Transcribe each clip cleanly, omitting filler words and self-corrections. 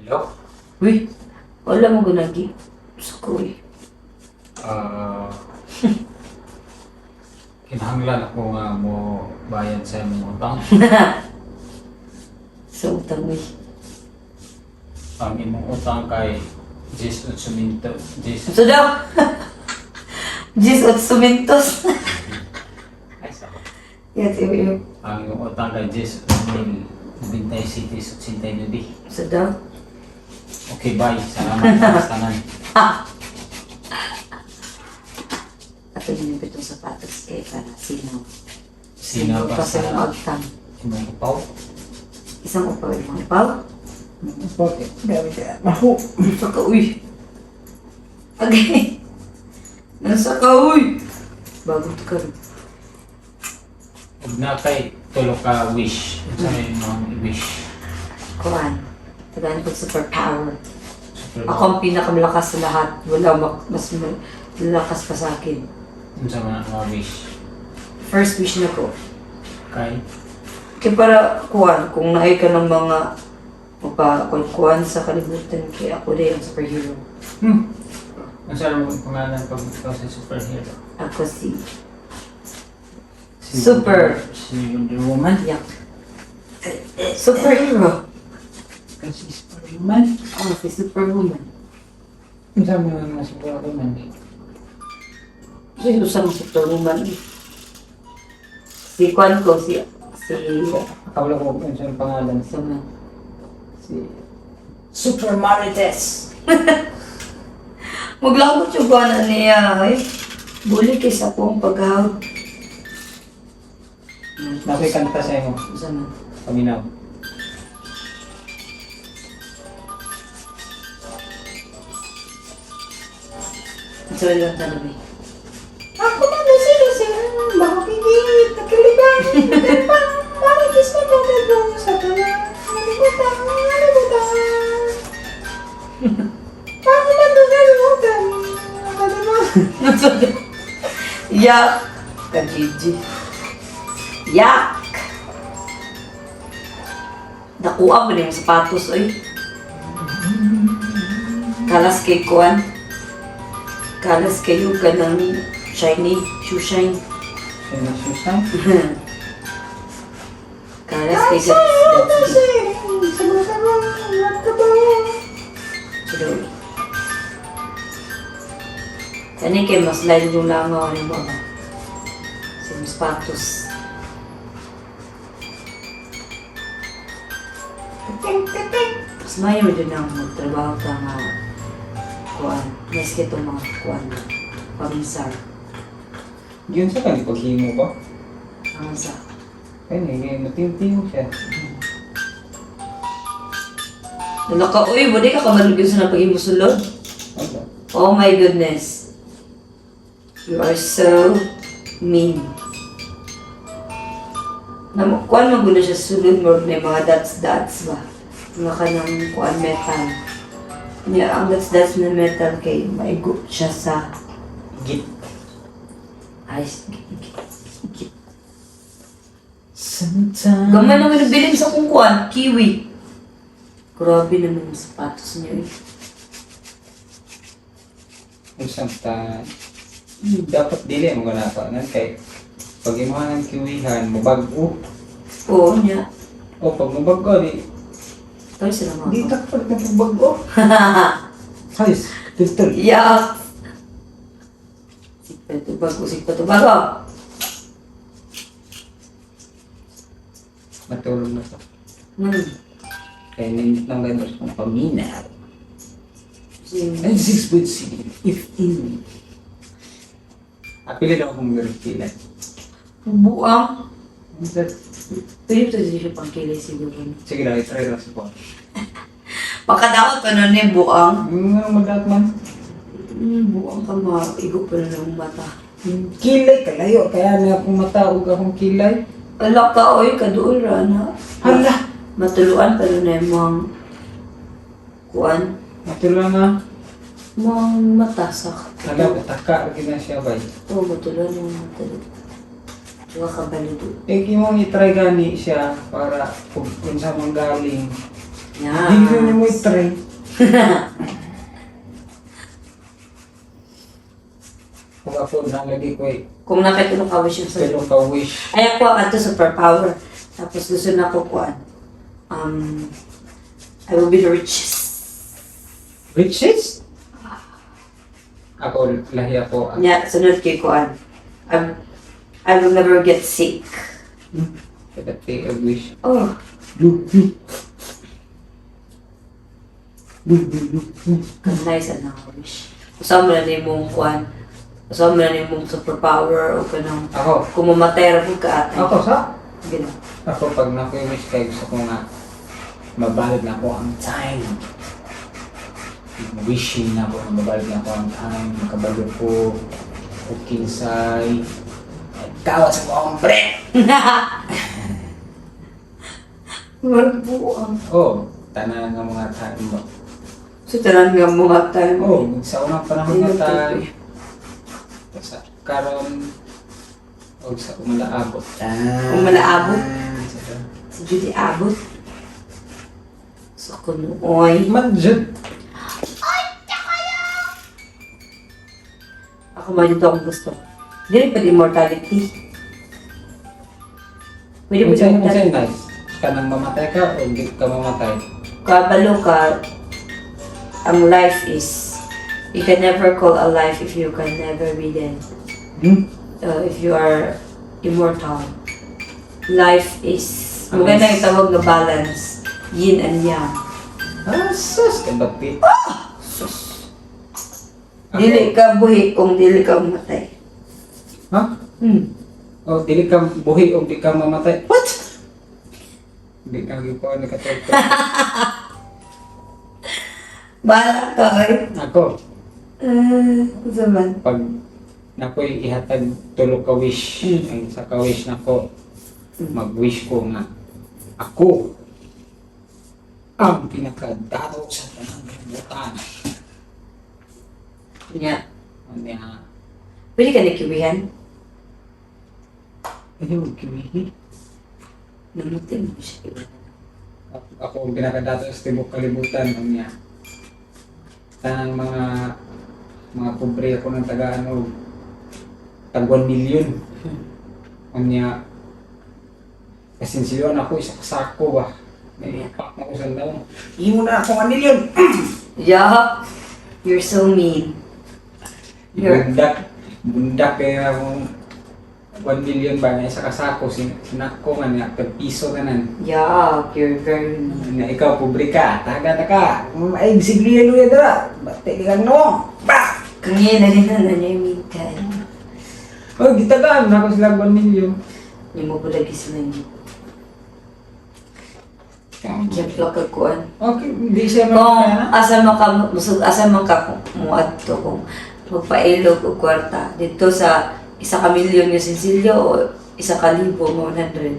Hello? Uy, wala mo gunagi. Sa ko eh. Ah, kinahanglan ako nga mo bayad sa imong utang. Sa utang, uy. Ang imong utang kay 18 minto. Jis So daw! Jis at sumintos. Ay, sa Yes, iyo, iyo. Ang imong utang kay 10,027.89. So daw? Okay, bye. Salamat sa tanan. Ato yun yung pitong sapatos eh, para sino. Sino pa pa sa sa agtang. imong upaw? Isang upaw, imong upaw. Bakit? Grabe ka. Maho. Nasa ka, uy. Okay. Nasa ka, uy. Bago to ka. Ug na kay tulo ka wish. Unsa may imong wish? Kuan. Tagaan kong superpower. Super. Ako ang pinakamalakas sa lahat. Wala mas malakas pa sa akin. Unsa man ang mga wish? First wish na ko. Kay Kaya para, kuan, kung naay ka ng mga mapa-kuan sa kalibutan, kaya ako din ang superhero. Unsa ang pangalan pag ikaw sa superhero? Ako si Super. Si Wonder Woman. Yak. Superhero. Kasi Superman. Oh, si Superwoman. Unsa man ang Superman? Kasi usang Superwoman eh. Si kuan ko, si Akala ko kung unsa ang pangalan. Sama. Si Super Marites. Maglakot yung kuan na niya. Ay, buli kay sa akong paghawd. Nakoy kanta sa imo. Sama. Paminaw. Sorry lang tanong eh. Ako man na sila sir. Makikigit, nakilibang, nakilibang, marites na pagkagong sa talang, nalimutan, nalimutan. Ako man na nalimutan, nakalimutan. Yak! Kajiji. Yak! Nakuha mo na yung sapatos, oy. Kalas kay Kuan. Kalas kayo ka ng shiny, shoe shine. Sino Susan? Kalas kay Gatsby. Sudoy. Kani kay mas lain yung langaw ni mo ba? Sa mga sapatos. Mas mayo din ang magtrabaho ka nga kuan. Maski itong mga kuan. Paminsar. Yun sa kani paghimo ba? Ang sa. Ay, ngay matinting siya. Wala ka, uy, buti ka kamalog yun sa napag-imusulod. Ano? Oh my goodness. You are so mean. Na, kuan man guna siya sulod mo na yung mga dots dots ba? Mga kanang kuan metal. Niya, ang dots dots na metal kay maigo siya sa Git. ay git, git, git. Sometimes. Gamay naman nabilin sa kung kuan, kiwi. Grabe naman yung sapatos niyo eh. Sometimes. Dapat dili mo ganapa nan kay pag imuha ng kiwihan mabag-o. Oo niya. O pag mabag-o di Tayo sila mga. di takpan na pag-o. Ay, filter. Yak! Sigpa tubago, sigpa tubago! Matulog na to. Kaya nindot ng ganun kong paminaw. And 6.6, 15. Apili lang akong mirkila. Buang. Pwede ito siya pang kilay siguro. Sige lang, i-try lang sa phone. Pakadakot pa nun eh, buang. Yung nga magdaat man. Buang ka maigo pa nun ang mata. Yung Kilay, kalayo. Kaya na akong mata ug akong kilay. Ala ka, oy, kaduol ra na. Hala! Matuluan pa nun eh, mga kuan. Matula na. Mga mata sa. Hala, pataka. Lagi na siya bay. Oo, matuluan yung mata. Tsaka kabalido. Eh, imong i-try gani siya para kung unsa man galing. Yeah. Dili na mo i-try. Kung ako nalagi ko eh, Kung nakatulong ka wish yung sa tulo ka wish. Ay, ako ato superpower. Tapos gusto na ko kuan. I will be the richest. Riches? Ako, lahi ako. Ang Nya, sunod kay kuan. I will never get sick. Kadati a wish. Oh, Lu, lu. Lu, lu, lu, lu. nice ang wish. Usa mo na nimong kuan. Usa mo na nimong superpower o kanang Ako. kung mamatay ra pud ka atay. Ako sa? Gina. Ako pag naku-wish kay gusto ko nga mabalik na ako ang time. Wishing na ako na mabalik na ako ang time. Makabalo ko. O kinsay. Kawa sa buong pre! Magbuang. Oh, tanan nga mga time ba? So tanan nga mga time. Oh, sa unang panahon nga time. Sa karon og sa umalaabot. Ah. Umalaabot? Si Judy Abbott. So kuno oy. Man jud. Ako man dito akong gusto. Dili pa immortality. Pwede ba Unsay unsay immortality? nice? Kanang mamatay ka o di ka mamatay? Kabalo ka, ang life is, you can never call a life if you can never be dead. Hmm? If you are immortal. Life is, maganda yung tawag na balance. Yin and yang. Ah, sus, kabati. Sus. Ako- Dili ka buhi kung dili ka mamatay. Ha? Hmm. O, dili ka buhi o di ka mamatay. What? Di ka gikuha ni katulto. Bahala ka ay. Ako, Unsa man? pag nakoy ihatag tulo ka wish, ang sa ka wish nako, mag-wish ko nga ako ang pinakadato sa tanang kalibutan. Nya. Ano Pwede ka nakiwihan? Ayaw, kiwihi. Namutin mo siya kiwihan. Ako ang pinakadato sa tibok kalibutan niya. Tanang mga pobre ako ng tagaan og tag 1 million. Unya kasinsiluan ako isa ka sako ba. May ipak na ko sa daw. Imo na ako 1 million. Yeah. You're so mean. Bundak, bundak kaya akong 1 million ba na isa ka sako sinako man nga tag piso tanan. Yeah, you're very mean. Na ikaw pobre ka, taga ta ka. Ay sigluya luya dara. Bate di kang no. Ba! Kanya na rin na niya yung mean ka. Oh, gitagaan na ako sila 1 million. Hindi mo bulagi sila niyo. Kaya ka kuan. Okay, hindi siya Kung makakaya. asa man ka, musog asa man ka kung muadto kung magpailog og kwarta dito sa 1 ka milyon nga sinsilyo o 1,000 nga 100.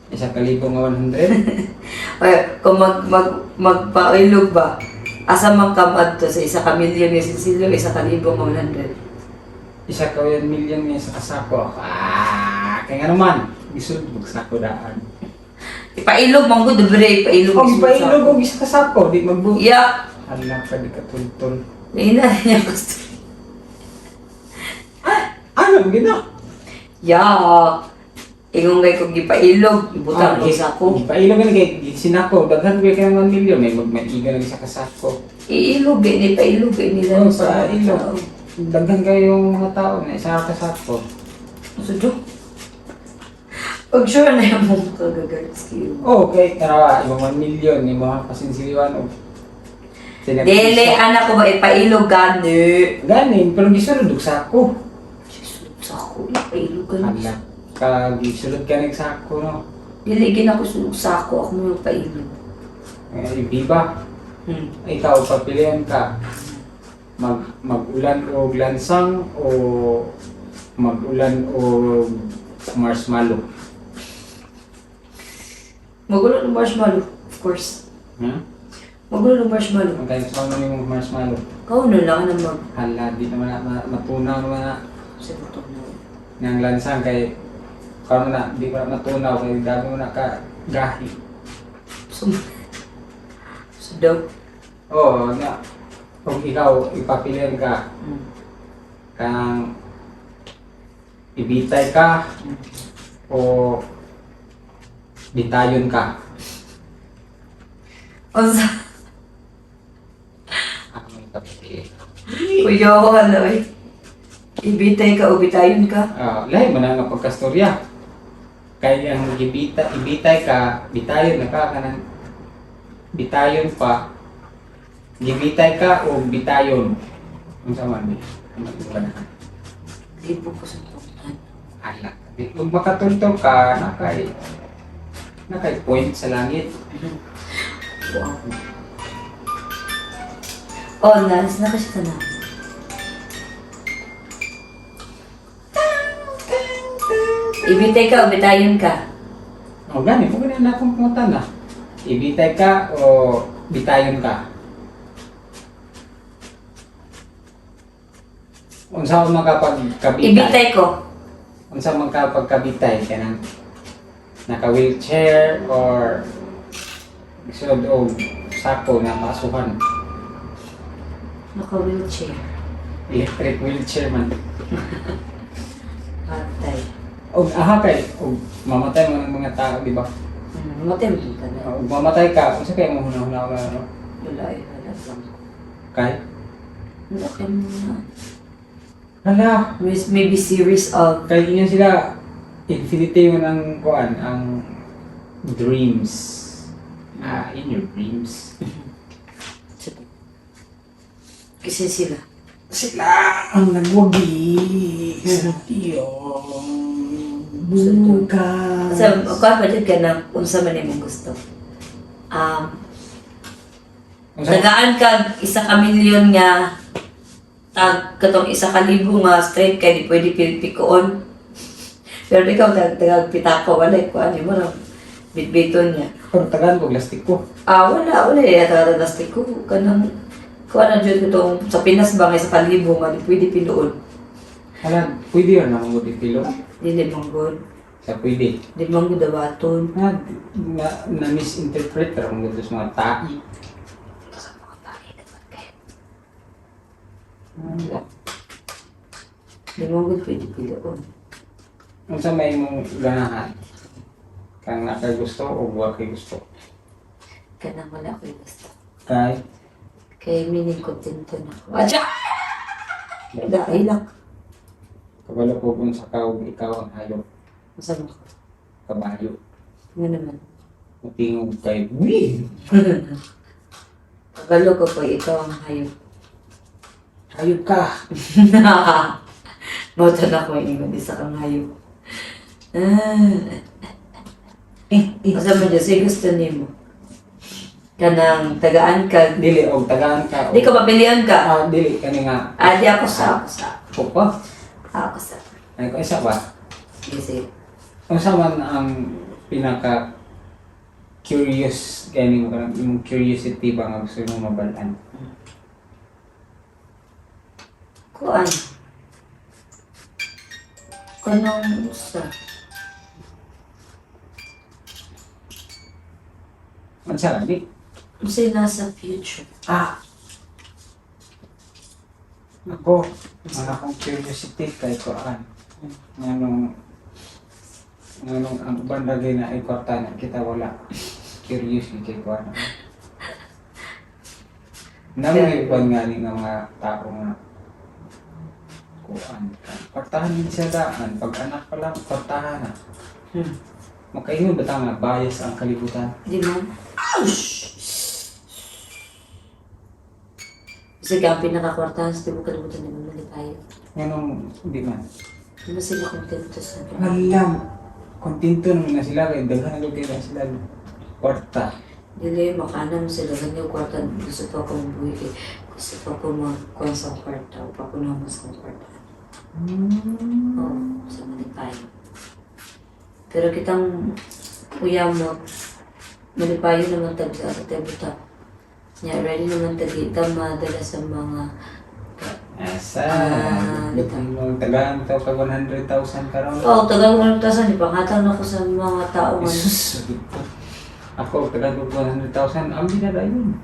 1,000 nga 100. Ay, kung mag, mag, magpailog ba, asa man ka muadto sa 1 ka milyon nga sinsilyo, 1,000 nga 100. 1 million nga isa ka sako. Ah, kaya nga naman. Gisulod magsako daan. Ipailog man gud bre, ipailog. Og ipailog og isa ka sako, di magbu. Yeah. Hala ka di ka tultol. Naina niya gusto. Ano gina? Yeah. Ingon kay kung gipailog, ibutang ko sa ako. Ipailog ni kay sinako daghan kay kay 1 million may magmaiga lang isa ka sako. Iilog gay ni pailog gay nila Oh, sa ilog. Daghan kayong mga tao na isa ka sako. So, jo. Pag sure na yung mong kagagards kayo. Oh, okay, tara, imong 1 million ni mo pasinsiliwan og Dili, anak ko ba ipailog gani? Ganin, pero gisulod og sako. Gisulod sa ako, ipailog gani. Hala ka gisulod ka ning sako no. Dili, gina ko sulod sa ako, ako mo yung pailog. Eh, biba, ikaw papilian ka mag-ulan og lansang o mag-ulan og marshmallow. Magulo ng marshmallow, of course. Ha? Magulo ng marshmallow. Ang tayo sa mga marshmallow. Kau na lang na mag... Hala, di naman na matunaw naman na Sa butong na. nang lansang kay karon na di pa na matunaw kay dami mo na ka gahi. So, So, dog. Oo, na kung ikaw ipapilian ka kang ibitay ka o bitayon ka. Unsa? Ah, may kape. Kuya ko hala eh. Ibitay ka o bitayon ka? Ah, lahi man na nga pagkastorya. Kay ang gibita, ibitay ka, bitayon na ka kanang bitayon pa. Gibitay ka o bitayon. Unsa man ni? Ano ba na? Libo ko sa tungtan. Ala. Kung makatultol ka, nakay point sa langit. Wow. Oh, nas na kasi na. Ibitay ka o bitayon ka? O gani, mo gani na akong pangutan na. Ibitay ka o bitayon ka? Unsa man kapag kabitay? Ibitay ko. Unsa man kapag kabitay kanang naka wheelchair or sulod og sako na pasukan? Naka wheelchair. Electric wheelchair man. Patay. Og aha kay og mamatay man ang mga tao, di ba? Matay mo ka na. Og mamatay ka, unsa kay mo hunahuna ka ano? Wala eh, wala lang. Kay Wala ka muna. hala, Maybe series of kay ingon sila infinity man ang kuan ang dreams. Ah, in your dreams. Kasi sila. Sila ang nagwagi sa iyong bukas. So, kuha pa dyan ka na kung sa man imong gusto. Unsa Tagaan ka 1 ka milyon nga tag katong 1,000 nga straight kay di pwede pilpikoon. Pero ikaw tag tagag pitako wala ko ani mo ra bitbiton niya. Pero tagaan ko plastic ko. Ah, wala wala ya tagag plastic ko kanang kuha na jud katong sa Pinas ba nga 1,000 nga di pwede piloon. Hala, pwede yun ang mga pilo. Dili man gud. Sa pwede. Di man gud dawaton. Na misinterpret pero kung sa mga tai. Sa mga tae dapat kayo. Di man gud pwede piloon. Unsa may imong ganahan? Kang nakagusto o wa kay gusto? Kanang wala ko'y gusto. Kay Kay meaning kontento na ko. Adya! Dahil lang. Kabalo ko kung sa ka ug ikaw ang hayop, Masama ko. kabayo. Nga naman. Mutingog kay wi. Kabalo ko po, ikaw ang hayop. Hayop ka. Mauta na ko ingon, isa kang hayop. Ah. Eh, Masama Diyos, eh, gusto nimo. Kanang tagaan ka. Dili og tagaan ka. Di ka papilian ka. Ah, dili kani nga. Ah, di ako sa, ako sa. Ako pa. Ako sa. Ay ko isa ba? Sige, sige. Unsa man ang pinaka curious gani mo kanang imong curiosity ba nga gusto mo mabal-an? Kuan. Kanang sa. Unsa lagi? Unsay nasa future? Ah. Ako, ang akong curiosity kay kuan. Nganong nganong ang uban lagi na ay kwarta na kita wala. Curious gyud kay kuan. Namo uban nga ni nga mga tao nga kuan. Kwartahan din siya daan. Pag anak pa lang, kwartahan na. Makaingon ba ta nga bias ang kalibutan? Di man? Ouch! Sige, ang pinakakwartahan sa tibok kalibutan ni Mama Lipayo. Nganong di man? Di ba sila kontento sa Alam, kontento naman na sila kay daghan na kay na sila kwarta. Dili, makanam sila. Ganyan kwarta. Gusto pa akong buhi. Eh. Gusto pa ako magkuhan sa kwarta. O pa ko naman sa kwarta. Oo, sa Malipayo. Pero kitang kuya mo, Malipayo naman tag sa Tebuta. Nya, ready naman tag kita madala sa mga Asa, Ah, lutang mo tagaan to kag 100,000 karon. Oo, tagal ko lang tasan. Ipanghatag na ko sa mga tao. nga Jesus, sabi ko. Ako tagaan ko 100,000, ambi na dayon.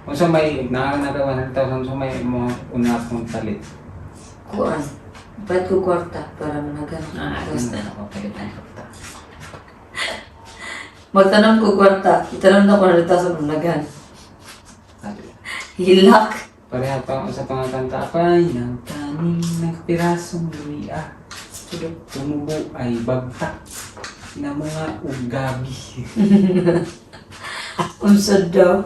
Unsa may naa na ka 100,000, unsa may mo una akong palit? Kuan. Ba't ko kwarta para managan? Ah, gusto na ako palitan. Magtanong ko kwarta. Itanong na ko na dito sa managan. Hilak. Pareha pa sa pangakanta apay ng tanim ng pirasong luya. Tumubo ay bagtak na mga ugabi. Unsa daw?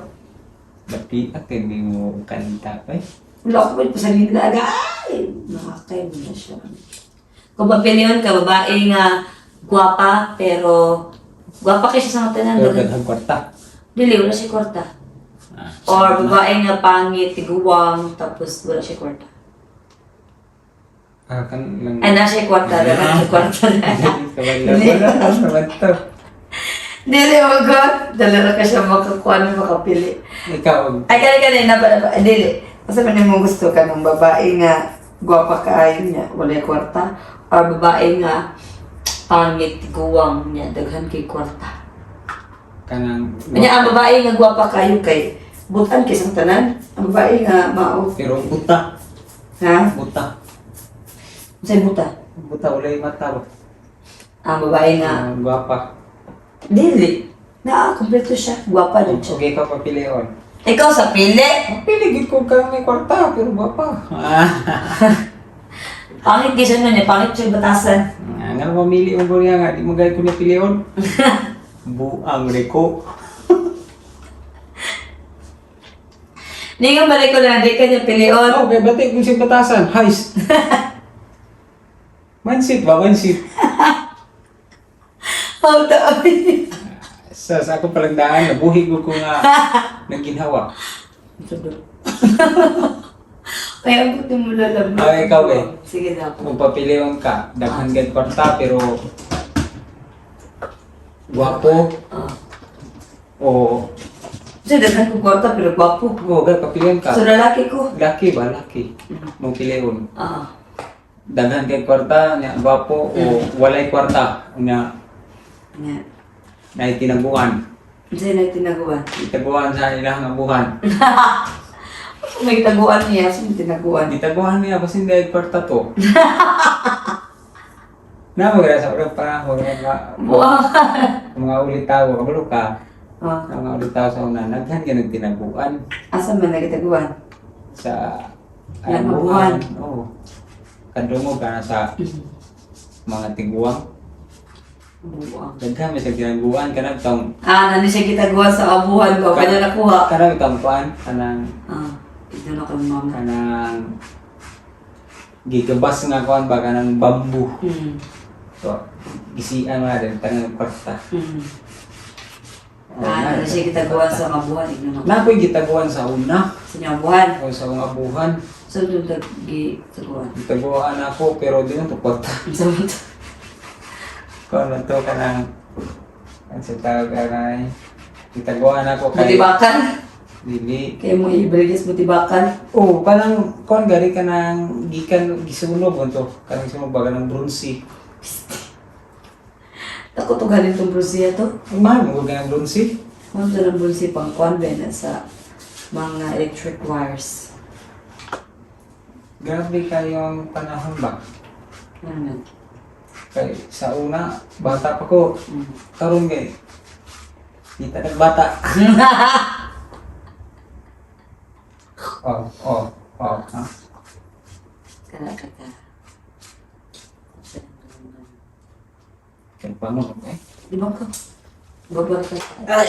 Dapi at hindi mo kanta pa eh. Wala ko pa sa nila. Ay! Nakakay mo na siya. Kung papiliyon ka, babae nga gwapa, pero gwapa kay siya sa mga tanan. Pero daghang kwarta. Dili, wala siya kwarta. Ah, Or babae nga pangit, tiguwang, tapos wala siya kwarta. Ah, kan lang. Ay, na siya kwarta. Wala siya kwarta na. Wala, wala naman to. Dili, oh God. Dala na ka siya makakuha na makapili. Ikaw, Ay, kani kani na ba ba dili. Asa man nimo gusto ka ng babae nga gwapa kaayo niya, walay kwarta, or babae nga pangit guwang niya, daghan kay kwarta. Kanang Nya ang babae nga gwapa kaayo kay butan kay sang tanan. Ang babae nga mao, Pero buta, ha? buta. Unsay buta? Buta walay mata ba? Ang babae nga Ah, gwapa. dili. Na kompleto siya, gwapa jud siya. Okay ka papilion. Ikaw sa pili. Pili gid ko kang may kwarta pero gwapa. Ah. Pangit kay siya nun, eh, pangit siya batasan. Nga nga mamili mo gud nga di mo gay ko ni pilion. Buang reko. Ni nga balik ko na di kanya pilion. Okay, bati kung siyang batasan. Heist. Mansit ba? Mansit. How the Sa ako palang daan, nabuhi ko ko nga nagginhawa. Ay, ang buti mo lalabas. Ay, ikaw eh. Sige na ako. Kung papilion ka, daghan gad kwarta pero gwapo Ah. o Kasi daghan ko kwarta pero gwapo. o gad papilion ka. So lalaki ko. Laki ba laki? Mong pilion. Ah. Daghan kay kwarta nya gwapo o walay kwarta nya Nga. na tinaguan. Kasi na tinaguan. Itaguan sa ilang abuhan. May taguan niya, sa tinaguan. Gitaguan niya kasi hindi kwarta to. Na mo sa unang panahon mga Buang. mga ulitawo kabalo ka. Ah. Ang mga ulitawo sa una naghan gyud tinaguan Asa man nagitaguan? sa Ilang abuhan. Oo. Kadungog ka na sa mga tiguang. Buang. Daghan may sa tinaguan kanang tong Ah, nani siya gitaguan sa abuhan ko. Kanya nakuha. kanang tong kuan kanang Ah, ito na kang mama. kanang gigabas nga kuan ba kanang bamboo. So gisian mo na din tanang kwarta. Oh, Ah, nani siya gitaguan sa abuhan. Ito na. Na ko'y gitaguan sa una Sa inyong abuhan. o sa mga abuhan. So, doon gitaguan. Gitaguan ako pero di na to kwarta. Sa mga Kuan man to kanang ang sa tawag kanay gitaguan ako kay Mutibakan. dili. Kaya mo i-brigis mutibakan. Oh, kanang kuan gari kanang gikan gisunog man to. Kanang sunog ba kanang bronze. Takot og galing tong brusiya to. Ang mahal mo kanang bronze. Ano to ng brusi pang kuan ba na sa mga electric wires. Grabe kayong panahon ba? Ano man? Kay sa una bata pa ko karon kay di ta nagbata. Oh, ha? Kana ka ka. Kay pango eh. Di ba ka? Babat ka.